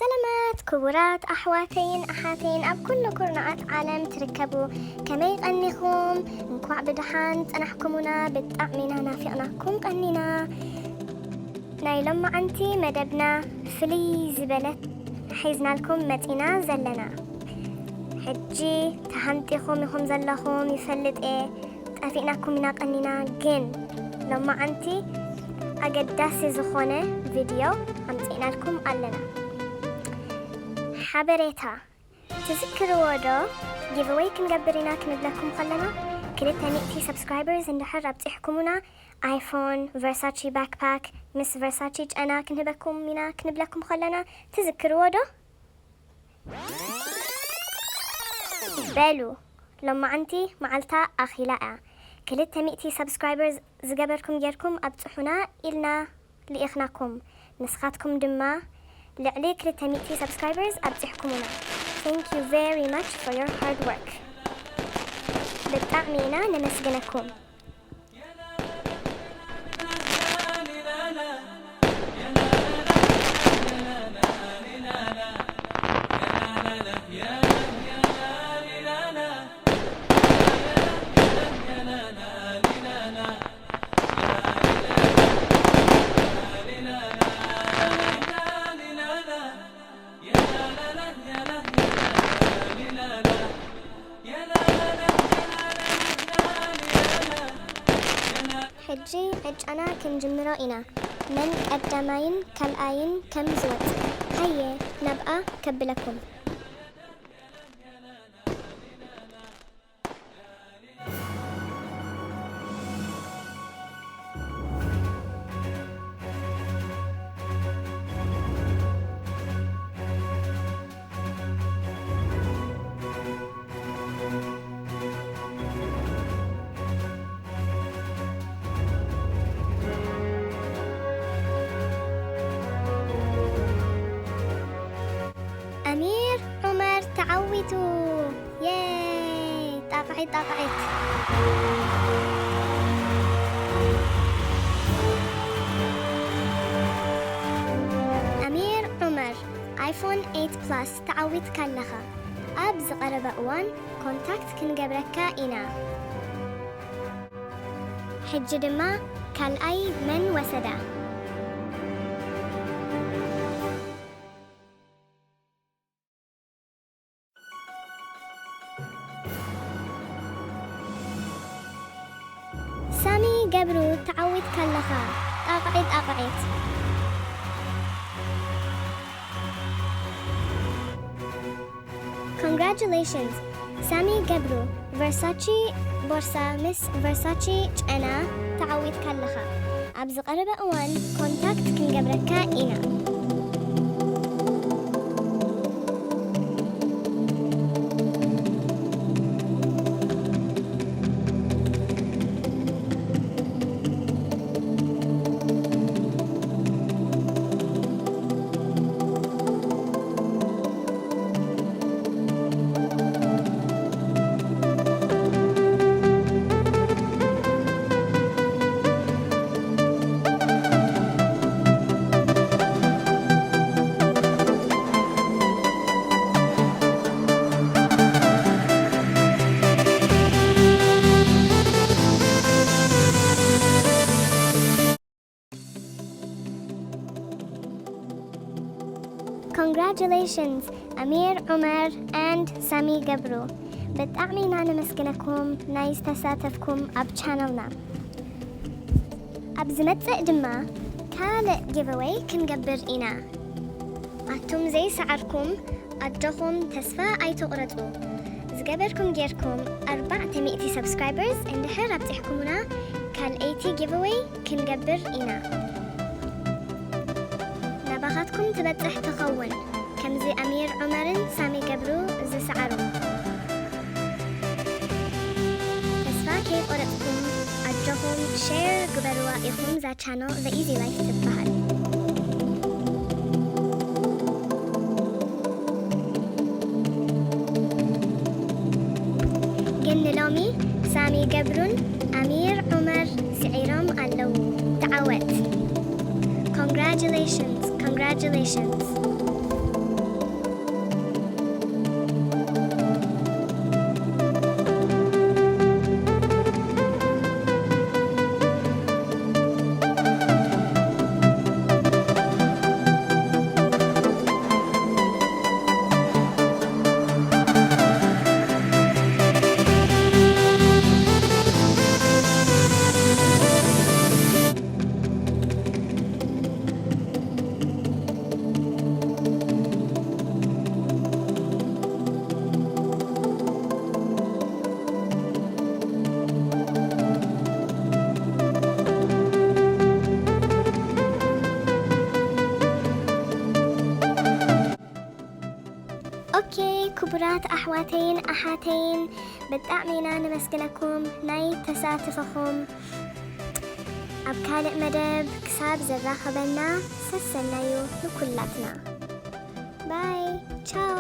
ሰላማት ክቡራት ኣሕዋተይን ኣሓተይን ኣብ ኩሉ ኩርናዓት ዓለም ትርከቡ፣ ከመይ ቀኒኹም? እንኳዕ ብደሓን ጸናሕኩሙና፣ ብጣዕሚ ኢና ናፊቕናኩም ቀኒና። ናይ ሎማዓንቲ መደብና ፍልይ ዝበለት ሒዝናልኩም መጺና ዘለና። ሕጂ ተሃንጢኹም ኢኹም ዘለኹም ይፈልጥ እየ፣ ጠፊእናኩም ኢና ቀኒና፣ ግን ሎማዓንቲ ኣገዳሲ ዝኾነ ቪድዮ ኣምጺእናልኩም ኣለና። ሓበሬታ፣ ትዝክርዎ ዶ? ጊቨወይ ክንገብር ኢና ክንብለኩም ከለና፣ ክልተ ሚእቲ subscribers እንድሕር ኣብጺሕኩሙና፣ ኣይፎን፣ ቨርሳቺ ባክፓክ ምስ ቨርሳቺ ጨና ክንህበኩም ኢና ክንብለኩም ከለና፣ ትዝክርዎ ዶ? በሉ፣ ሎማዓንቲ መዓልታ ኣኺላ እያ። ክልተ ሚእቲ subscribers ዝገበርኩም ጌርኩም ኣብጽሑና ኢልና ልኢኽናኩም። ንስኻትኩም ድማ ልዕሊ ክልተ ሚእቲ subscribers ኣብጺሕኩሙና። Thank you very much for your hard work። ብጣዕሚ ኢና ነመስግነኩም። ሕጂ ዕጫና ክንጅምሮ ኢና። መን ቀዳማይን ካልኣይን ከም ዝወጽእ፣ ሃየ ናብኣ ከብለኩም። ኣሚር ዑመር ተዓዊቱ። የይ! ጣቕዒት ጣቕዒት። ኣሚር ዑመር፣ ኣይፎን ኤይት ፕላስ ተዓዊትካ ኣለኻ። ኣብ ዝቐረበ እዋን ኮንታክት ክንገብረካ ኢና። ሕጂ ድማ ካልኣይ መን ወሰዳ? ሳሚ ገብሩ ተዓዊትካ ኣለኻ። ጣቕዒት ጣቕዒት። Congratulations ሳሚ ገብሩ፣ ቨርሳቺ ቦርሳ ምስ ቨርሳቺ ጨና ተዓዊትካ ኣለኻ። ኣብ ዝቐረበ እዋን ኮንታክት ክንገብረካ ኢና። Congratulations ኣሚር ዑመር and ሳሚ ገብሩ። ብጣዕሚ ኢና ነመስግነኩም ናይ ዝተሳተፍኩም ኣብ ቻነልና። ኣብ ዝመጽእ ድማ ካልእ ጊቨወይ ክንገብር ኢና። ኣቱም ዘይሰዓርኩም ኣጆኹም ተስፋ ኣይትቑረጹ። ዝገበርኩም ጌርኩም ኣርባዕተ ሚእቲ subscribers እንድሕር ኣብጺሕኩምና ካልኣይቲ ጊቨወይ ክንገብር ኢና። ናባኻትኩም ትበጽሕ ትኸውን ከምዚ ኣሚር ዑመርን ሳሚ ገብሩ ዝሰዓሩ። ተስፋ ከይቆረጽኩም ኣጆኹም ሼር ግበርዋ ኢኹም። ቻነል The Easy Life ትበሃል። ግን ንሎሚ ሳሚ ገብሩን ኣሚር ዑመር ስዒሮም ኣለዉ። ተዓወት። Congratulations, congratulations። ኦኬ፣ ክቡራት ኣሕዋተይን ኣሓተይን፣ ብጣዕሚ ኢና ነመስግነኩም ናይ ተሳትፈኹም። ኣብ ካልእ መደብ ክሳብ ዘራኸበና፣ ሰሰናዩ ንኩላትና። ባይ ቻው።